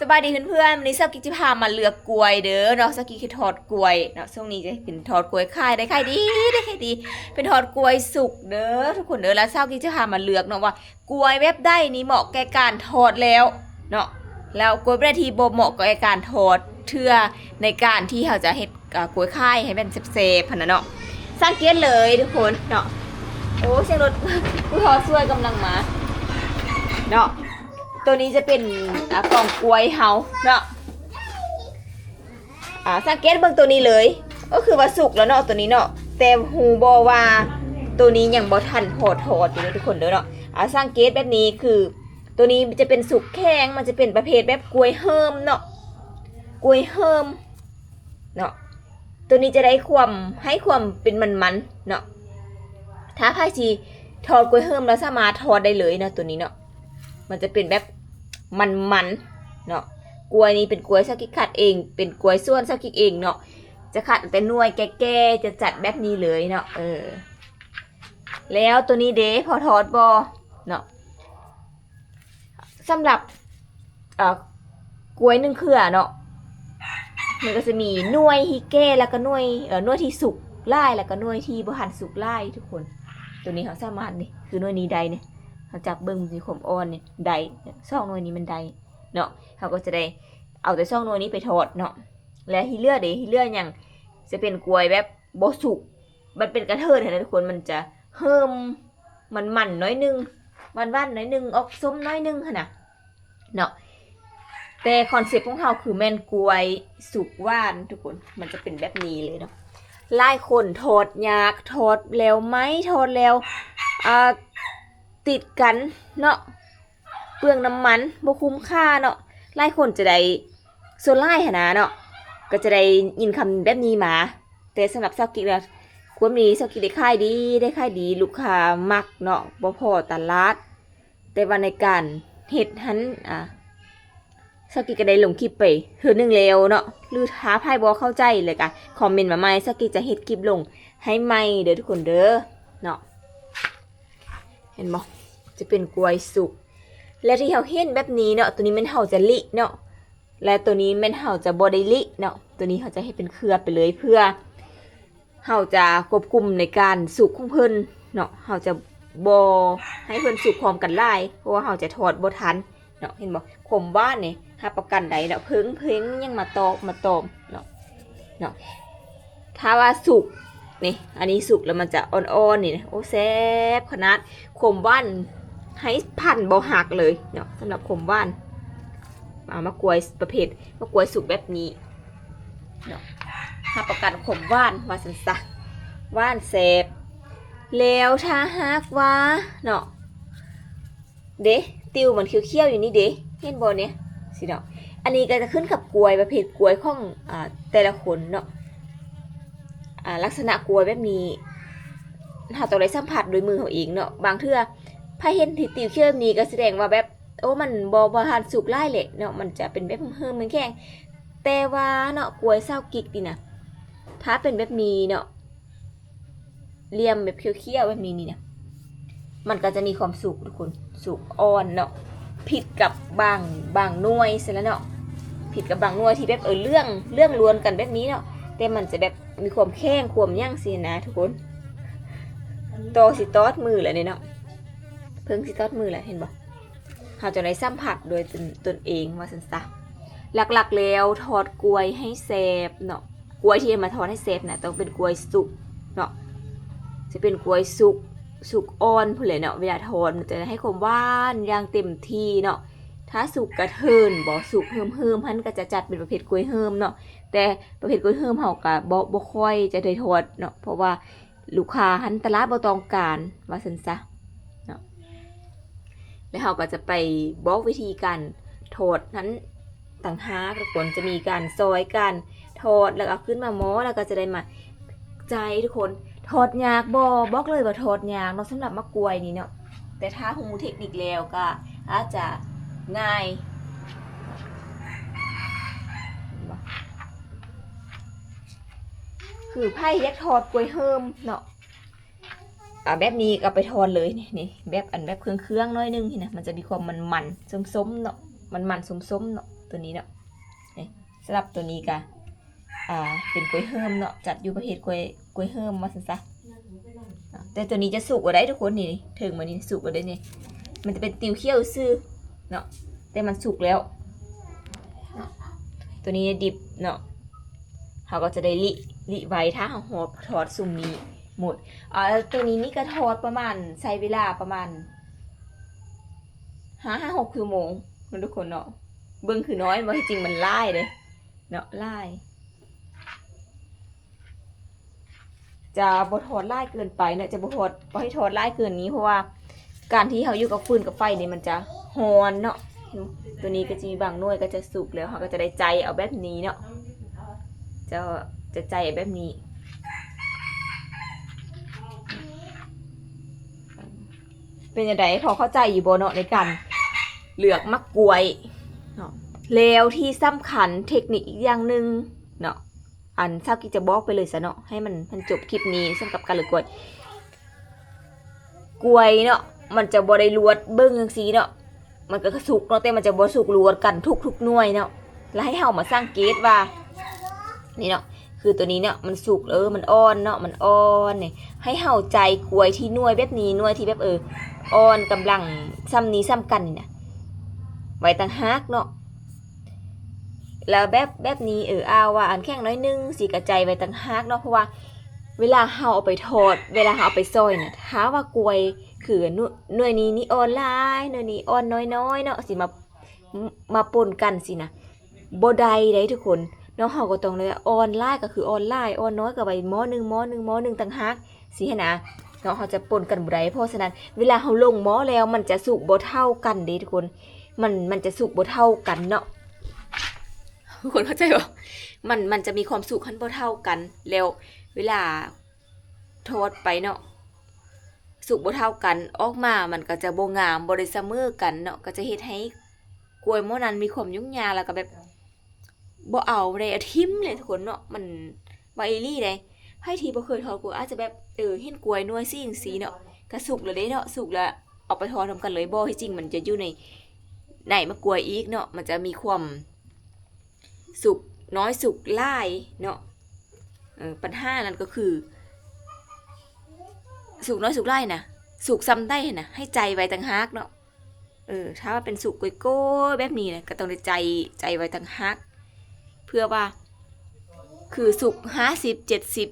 ສະບາຍດີເພື່ອນໆ ມື້ນີ້ສາວກິກຈະພາມາເລືອກກ້ວຍເດີເນາະ. ສາວກິກເຮັດທອດກ້ວຍເນາະ, ຊ່ວງນີ້ຈະເປັນທອດກ້ວຍຂາຍ ໄດ້ຂາຍດີ ໄດ້ຂາຍດີ ເປັນທອດກ້ວຍສຸກເດີທຸກຄົນເດີ. ແລ້ວສາວກິກຈະພາມາເລືອກເນາະວ່າ ກ້ວຍແບບໃດນີ້ເໝາະແກ່ການທອດແລ້ວເນາະ ແລ້ວກ້ວຍແບບໃດທີ່ບໍ່ເໝາະແກ່ການທອດເທື່ອ ໃນການທີ່ເຮົາຈະເຮັດ ອາ ກ້ວຍຂາຍໃຫ້ມັນແຊບໆຫັ້ນນະເນາະ. ສັງເກດເລີຍທຸກຄົນເນາະ. ໂອ້ ສຽງລົດຜູ້ທອດຊ່ວຍກຳລັງມາເນາະ. ໂຕນີ້ຈະເປັນ ອາ ກອງກ້ວຍເຮົາເນາະ. ອາ ສັງເກດເບິ່ງໂຕນີ້ເລີຍ ກໍຄືວ່າສຸກແລ້ວເນາະ ໂຕນີ້ເນາະ. ແຕ່ຮູ້ບໍ່ວ່າໂຕນີ້ຍັງບໍ່ທັນພໍທອດຢູ່ເດີທຸກຄົນເດີເນາະ. ອາ ສັງເກດແບບນີ້ຄື ໂຕນີ້ຈະເປັນສຸກແຂງ ມັນຈະເປັນປະເພດແບບກ້ວຍເຮີມເນາະ ກ້ວຍເຮີມເນາະ. ໂຕນີ້ຈະໄດ້ຄວາມ ໃຫ້ຄວາມເປັນມັນໆເນາະ. ຖ້າໃຜຊິທອດກ້ວຍເຮີມ ລະສາມາດທອດໄດ້ເລີຍເນາະ ໂຕນີ້ເນາະ. ມັນຈະເປັນແບບມັນໆເນາະ. ກ້ວຍນີ້ເປັນກ້ວຍສາວກິກຄັດເອງ ເປັນກ້ວຍສວນສາວກິກເອງເນາະ. ຈະຄັດເອົາແຕ່ໜ່ວຍແກ່ໆ ຈະຈັດແບບນີ້ເລີຍເນາະ. ເອີ ແລ້ວໂຕນີ້ເດ ພໍທອດບໍ່ເນາະ. ສຳລັບ ເອີ ກ້ວຍໜຶ່ງເຄືອເນາະ ມັນກໍຈະມີໜ່ວຍທີ່ແກ່ ແລ້ວກໍໜ່ວຍ ເອີ ໜ່ວຍທີ່ສຸກຫຼາຍ ແລ້ວກໍໜ່ວຍທີ່ບໍ່ທັນສຸກຫຼາຍທຸກຄົນ. ໂຕນີ້ເຮົາສາມາດນີ້ ຄືໜ່ວຍນີ້ໄດ້ນີ້ ເຮົາຈັບເບິ່ງ ມັນມີຄວາມອ່ອນນີ້ ໄດ້ ສອງໜ່ວຍນີ້ມັນໄດ້ເນາະ. ເຮົາກໍຈະໄດ້ເອົາແຕ່ສອງໜ່ວຍນີ້ໄປທອດເນາະ. ແລ້ວທີ່ເຫຼືອເດ ທີ່ເຫຼືອຫຍັງ ຈະເປັນກ້ວຍແບບບໍ່ສຸກ ມັນເປັນກະເທີນຫັ້ນນະທຸກຄົນ ມັນຈະເຮີມ ມັນໆໜ້ອຍໜຶ່ງ ຫວານໆໜ້ອຍໜຶ່ງ ອອກສົ້ມໜ້ອຍໜຶ່ງຫັ້ນນະເນາະ. ແຕ່ຄອນເຊັບຂອງເຮົາຄືແມ່ນກ້ວຍສຸກຫວານທຸກຄົນ ມັນຈະເປັນແບບນີ້ເລີຍເນາະ. ຫຼາຍຄົນທອດຍາກ ທອດແລ້ວໄໝ້ ທອດແລ້ວ ເອີ ຕິດກັນເນາະ ເປືອງນ້ຳມັນ ບໍ່ຄຸ້ມຄ່າເນາະ. ຫຼາຍຄົນຈະໄດ້ ສ່ວນຫຼາຍຫັ້ນນະເນາະ ກໍຈະໄດ້ຍິນຄຳແບບນີ້ມາ. ແຕ່ສຳລັບສາວກິກນະ ຄວາມນີ້ສາວກິກໄດ້ຂາຍດີ ໄດ້ຂາຍດີ ລູກຄ້າມັກເນາະ ບໍ່ພໍຕະຫຼາດ. ແຕ່ວ່າໃນການເຮັດຫັ້ນ ອາ ສາວກິກກໍໄດ້ລົງຄລິບໄປເທື່ອໜຶ່ງແລ້ວເນາະ. ຫຼືຖ້າໃຜບໍ່ເຂົ້າໃຈ ແລ້ວກໍຄອມເມັນມາໃໝ່ ສາວກິກຈະເຮັດຄລິບລົງໃຫ້ໃໝ່ເດີທຸກຄົນເດີເນາະ. ເຫັນບໍ່ ຈະເປັນກ້ວຍສຸກ ແລະທີ່ເຮົາເຫັນແບບນີ້ເນາະ ໂຕນີ້ແມ່ນເຮົາຈະລິເນາະ ແລະໂຕນີ້ແມ່ນເຮົາຈະບໍ່ໄດ້ລິເນາະ. ໂຕນີ້ເຮົາຈະເຮັດເປັນເຄືອໄປເລີຍ ເພື່ອເຮົາຈະຄວບຄຸມໃນການສຸກຂອງເພິ່ນເນາະ. ເຮົາຈະບໍ່ໃຫ້ເພິ່ນສຸກພ້ອມກັນຫຼາຍ ເພາະວ່າເຮົາຈະທອດບໍ່ທັນເນາະ. ເຫັນບໍ່ ຄວາມຫວານນີ້ຮັບປະກັນໄດ້ເນາະ ເພິ່ງ ເພິ່ງຍັງມາຕອກ ມາຕອມເນາະ ເນາະ. ຖ້າວ່າສຸກນີ້ ອັນນີ້ສຸກແລ້ວມັນຈະອ່ອນໆນີ້ນະ ໂອ້ ແຊບຂະໜາດ. ຄວາມຫວານໃຫ້ພັນບໍ່ຫັກເລີຍເນາະ ສຳລັບຄວາມຫວານ. ອາ ໝາກກ້ວຍປະເພດ ໝາກກ້ວຍສຸກແບບນີ້ເນາະ ຮັບປະກັນຄວາມຫວານວ່າຊັ້ນຊະ ຫວານແຊບ. ແລ້ວຖ້າຫາກວ່າເນາະ ເດ ຕິວມັນຂຽວໆຢູ່ນີ້ເດ ເຫັນບໍ່ນີ້ ຊີ້ເນາະ. ອັນນີ້ກໍຈະຂຶ້ນກັບກ້ວຍ ປະເພດກ້ວຍຂອງ ອາ ແຕ່ລະຄົນເນາະ. ອາ ລັກສະນະກ້ວຍແບບນີ້ ເຮົາຕ້ອງໄດ້ສຳຜັດດ້ວຍມືເຮົາເອງເນາະ. ບາງເທື່ອໃຜເຫັນທີ່ຕິວຂຽວແບບນີ້ ກໍສະແດງວ່າແບບ ໂອ້ ມັນບໍ່ ບໍ່ທັນສຸກຫຼາຍແຫຼະເນາະ ມັນຈະເປັນແບບເຫີມໆແຂງໆ. ແຕ່ວ່າເນາະ ກ້ວຍສາວກິກນີ້ນະ ຖ້າເປັນແບບນີ້ເນາະ ຫຼ່ຽມແບບຂຽວໆແບບນີ້ນີ້ນະ ມັນກໍຈະມີຄວາມສຸກທຸກຄົນ ສຸກອ່ອນເນາະ. ຜິດກັບບາງ ບາງໜ່ວຍຊັ້ນລະເນາະ ຜິດກັບບາງໜ່ວຍທີ່ແບບ ເອີ ເຫຼືອງ ເຫຼືອງລວນກັນແບບນີ້ເນາະ ແຕ່ມັນຈະແບບມີຄວາມແຂງ ຄວາມຫຍັງຊີ້ນະທຸກຄົນ. ຕໍ່ຊິຕອດມືແລ້ວນີ້ເນາະ ເພິ່ງຊິຕອດມືແລ້ວ ເຫັນບໍ່. ເຮົາຈະໄດ້ສຳຜັດໂດຍຕົນ ຕົນເອງວ່າຊັ້ນຊະ. ຫຼັກໆແລ້ວທອດກ້ວຍໃຫ້ແຊບເນາະ ກ້ວຍທີ່ເອົາມາທອດໃຫ້ແຊບນະ ຕ້ອງເປັນກ້ວຍສຸກເນາະ ຈະເປັນກ້ວຍສຸກ ສຸກອ່ອນພຸ້ນແຫຼະເນາະ. ເວລາທອດມັນຈະໃຫ້ຄວາມຫວານຢ່າງເຕັມທີ່ເນາະ. ຖ້າສຸກກະເທີນ ບໍ່ສຸກເຫີມໆ ຫັ້ນກໍຈະຈັດເປັນປະເພດກ້ວຍເຫີມເນາະ. ແຕ່ປະເພດກ້ວຍເຫີມເຮົາກໍບໍ່ ບໍ່ຄ່ອຍຈະໄດ້ທອດເນາະ ເພາະວ່າ ລູກຄ້າຫັ້ນຕະຫຼາດບໍ່ຕ້ອງການວ່າຊັ້ນຊະເນາະ. ແລ້ວເຮົາກໍຈະໄປບອກວິທີການທອດຫັ້ນຕ່າງຫາກທຸກຄົນ ຈະມີການຊອຍ ການທອດ ແລ້ວກໍເອົາຂຶ້ນມາໝໍ້ ແລ້ວກໍຈະໄດ້ມາຈ່າຍທຸກຄົນ. ທອດຍາກບໍ່? ບອກເລີຍວ່າທອດຍາກເນາະ ສຳລັບໝາກກ້ວຍນີ້ເນາະ. ແຕ່ຖ້າຮູ້ເທັກນິກແລ້ວກໍອາດຈະງ່າຍ ຄືໃຜຢາກທອດກ້ວຍເຫີມເນາະ ອາ ແບບນີ້ກໍໄປທອດເລີຍນີ້ ນີ້ ແບບ ອັນແບບເຄືອງໆໜ້ອຍໜຶ່ງນີ້ນະ ມັນຈະມີຄວາມມັນໆສົ້ມໆເນາະ ມັນໆສົ້ມໆເນາະ. ຕົວນີ້ເນາະ. ເອີ ສຳລັບຕົວນີ້ກະ ອ່າ ເປັນກ້ວຍເຮີມເນາະ, ຈັດຢູ່ປະເພດກ້ວຍ ກ້ວຍເຮີມວ່າຊັ້ນຊະເນາະ. ແຕ່ຕົວນີ້ຈະສຸກແລ້ວໃດ໋ທຸກຄົນ, ນີ້ເທິງມັນນີ້ສຸກແລ້ວເດ້ນີ້, ມັນຈະເປັນຕິວຂຽວຊື່ເນາະ ແຕ່ມັນສຸກແລ້ວເນາະ. ຕົວນີ້ດິບເນາະ, ເຮົາກໍຈະໄດ້ລິ ລິໄວ້ ຖ້າເຮົາຮອດ ທອດຊຸມນີ້ໝົດ. ອ່າ ຕົວນີ້ນີ້ກໍທອດປະມານ ໃຊ້ເວລາປະມານຫ້າຫາຫົກຊົ່ວໂມງເນາະທຸກຄົນເນາະ. ເບິ່ງຄືນ້ອຍ ບໍ່ ທີ່ຈິງມັນຫຼາຍເດ້ເນາະ, ຫຼາຍ. ຈະບໍ່ທອດຫຼາຍເກີນໄປເນາະ, ຈະບໍ່ທອດ ບໍ່ໃຫ້ທອດຫຼາຍເກີນນີ້ ເພາະວ່າການທີ່ເຮົາຢູ່ກັບຟືນກັບໄຟນີ້ມັນຈະຮ້ອນເນາະ. ຕົວນີ້ກໍຈະມີບາງໜ່ວຍກໍຈະສຸກແລ້ວ, ເຮົາກໍຈະໄດ້ໃຈເອົາແບບນີ້ເນາະ, ຈະ ຈະໃຈເອົາແບບນີ້. ເປັນຈັ່ງໃດ ພໍເຂົ້າໃຈຢູ່ບໍ່ເນາະ ໃນການເລືອກໝາກກ້ວຍເນາະ? ແລ້ວທີ່ສຳຄັນ ເທັກນິກອີກຢ່າງໜຶ່ງເນາະ, ອັນ ຊາວກິກຈະບອກໄປເລີຍຊະເນາະ ໃຫ້ມັນ ມັນຈົບຄລິບນີ້ສຳລັບການເລືອກກ້ວຍ. ກ້ວຍເນາະ ມັນຈະບໍ່ໄດ້ລວດເບິ່ງຈັ່ງຊີ້ເນາະ, ມັນກໍສຸກເນາະ ແຕ່ມັນຈະບໍ່ສຸກລວດກັນທຸກໆໜ່ວຍເນາະ. ແລ້ວໃຫ້ເຮົາມາສັງເກດວ່າ ນີ້ເນາະ ຄືຕົວນີ້ເນາະ ມັນສຸກ ເອີ ມັນອ່ອນເນາະ ມັນອ່ອນນີ້. ໃຫ້ເຮົາໃຈກ້ວຍທີ່ໜ່ວຍແບບນີ້ ໜ່ວຍທີ່ແບບ ເອີ ອ່ອນກຳລັງສ່ຳນີ້ສ່ຳກັນນີ້ນະ ໄວ້ຕ່າງຫາກເນາະ. ແລ້ວແບບ ແບບນີ້ ເອີ ອ້າວວ່າອັນແຂງໜ້ອຍໜຶ່ງຊີ້ ກະໃຈໄວ້ຕ່າງຫາກເນາະ, ເພາະວ່າເວລາເຮົາເອົາໄປທອດ ເວລາເຮົາເອົາໄປຊອຍນະ ຖ້າວ່າກ້ວຍຄືໜ່ວຍ ໜ່ວຍນີ້ນີ້ອ່ອນຫຼາຍ ໜ່ວຍນີ້ອ່ອນນ້ອຍໆເນາະ ຊິມາ ມາປົນກັນຊີ້ນະ ບໍ່ໄດ້ເດ້ທຸກຄົນເນາະ. ເຮົາກໍຕ້ອງໄດ້ອ່ອນຫຼາຍກໍຄືອ່ອນຫຼາຍ ອ່ອນນ້ອຍກໍໄວ້ໝໍ້ໜຶ່ງ ໝໍ້ໜຶ່ງ ໝໍ້ໜຶ່ງຕ່າງຫາກ ຊີ້ຫັ້ນນະເນາະ, ເຮົາຈະປົນກັນບໍ່ໄດ້. ເພາະສະນັ້ນ ເວລາເຮົາລົງໝໍ້ແລ້ວ ມັນຈະສຸກບໍ່ເທົ່າກັນເດ້ທຸກຄົນ, ມັນ ມັນຈະສຸກບໍ່ເທົ່າກັນເນາະ. ທຸກຄົນເຂົ້າໃຈບໍ່? ມັນ ມັນຈະມີຄວາມສຸກຫັ້ນບໍ່ເທົ່າກັນ, ແລ້ວເວລາທອດໄປເນາະ ສຸກບໍ່ເທົ່າກັນ ອອກມາມັນກໍຈະບໍ່ງາມ ບໍ່ໄດ້ສະເໝີກັນເນາະ, ກໍຈະເຮັດໃຫ້ກ້ວຍໝໍ້ນັ້ນມີຄວາມຫຍຸ້ງຍາກ ແລ້ວກໍແບບ ບໍ່ເອົາໄດ້ ເອົາຖິ້ມເລີຍທຸກຄົນເນາະ. ມັນວ່າອີ່ຫຼີໃດ໋ ໃຜທີ່ບໍ່ເຄີຍທອດກ້ວຍອາດຈະແບບ ເອີ ເຫັນກ້ວຍໜ່ວຍສີຈັ່ງຊີ້ເນາະ ກະສຸກແລ້ວເດ້ເນາະ, ສຸກແລ້ວເອົາໄປທອດນຳກັນເລີຍ. ບໍ່ ທີ່ຈິງມັນຈະຢູ່ໃນ ໃນໝາກກ້ວຍອີກເນາະ, ມັນຈະມີຄວາມສຸກນ້ອຍສຸກຫຼາຍເນາະ. ເອີ ບັນຫານັ້ນກໍຄື ສຸກນ້ອຍສຸກຫຼາຍນະ ສຸກສ່ຳໃດຫັ້ນນະ ໃຫ້ໃຈໄວ້ຕ່າງຫາກເນາະ. ເອີ ຖ້າວ່າເປັນສຸກກ້ອຍໆແບບນີ້ນະ ກໍຕ້ອງໄດ້ໃຈ ໃຈໄວ້ຕ່າງຫາກ ເພື່ອວ່າ ຄືສຸກຫ້າສິບ ເຈັດສິບ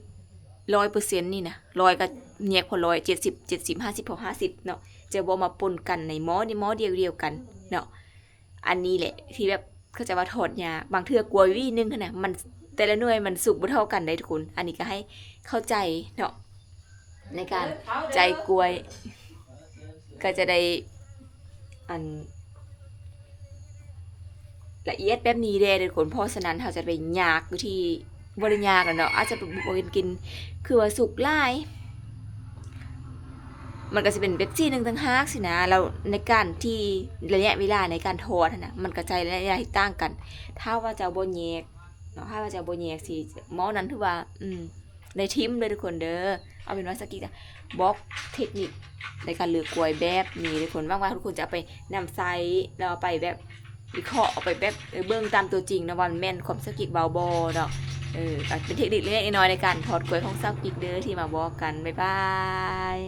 ຮ້ອຍເປີເຊັນນີ້ນະ, ຮ້ອຍກໍແຍກພໍຮ້ອຍ ເຈັດສິບ ເຈັດສິບ ຫ້າສິບພໍຫ້າສິບເນາະ, ຈະບໍ່ມາປົນກັນໃນໝໍ້ນີ້ ໝໍ້ດຽວ ດຽວກັນເນາະ. ອັນນີ້ແຫຼະທີ່ແບບເຂົາເຈົ້າວ່າທອດຍາກ, ບາງເທື່ອກ້ວຍຫວີໜຶ່ງຫັ້ນນະ ມັນ ແຕ່ລະໜ່ວຍມັນສຸກບໍ່ເທົ່າກັນໃດ໋ທຸກຄົນ. ອັນນີ້ກໍໃຫ້ເຂົ້າໃຈເນາະ ໃນການໃຈກ້ວຍ ກໍຈະໄດ້ ອັນ ລະອຽດແບບນີ້ແດ່ທຸກຄົນ. ເພາະສະນັ້ນເຮົາຈະໄປຍາກຢູ່ທີ່ ບໍ່ໄດ້ຍາກແຫຼະເນາະ, ອາດຈະບໍ່ເປັນກິນ ຄືວ່າສຸກຫຼາຍ ມັນກໍຊິເປັນເປັບຊີໜຶ່ງຕ່າງຫາກຊີ້ນະ. ແລ້ວໃນການທີ່ ໄລຍະເວລາໃນການທອດຫັ້ນນະ ມັນກໍໃຊ້ໄລຍະເວລາທີ່ຕ່າງກັນ. ຖ້າວ່າເຈົ້າບໍ່ແຍກເນາະ ຖ້າວ່າເຈົ້າບໍ່ແຍກ ຊິ ໝໍ້ນັ້ນຖືວ່າ ອືມ ໄດ້ຖິ້ມເດີທຸກຄົນເດີ. ເອົາເປັນວ່າສາວກິກຈະບອກເທັກນິກໃນການເລືອກກ້ວຍແບບນີ້ທຸກຄົນ. ຫວັງວ່າທຸກຄົນຈະເອົາໄປນຳໃຊ້ ແລ້ວເອົາໄປແບບວິເຄາະ ເອົາໄປແບບ ເອີ ເບິ່ງຕາມຕົວຈິງເນາະ ວ່າແມ່ນຄວາມສາວກິກເວົ້າບໍ່ເນາະ. ເອີ ກໍເປັນເທັກນິກເລັກໆນ້ອຍໆໃນການທອດກ້ວຍຂອງສາວກິກເດີ ທີ່ມາບອກກັນ. ບາຍບາຍ.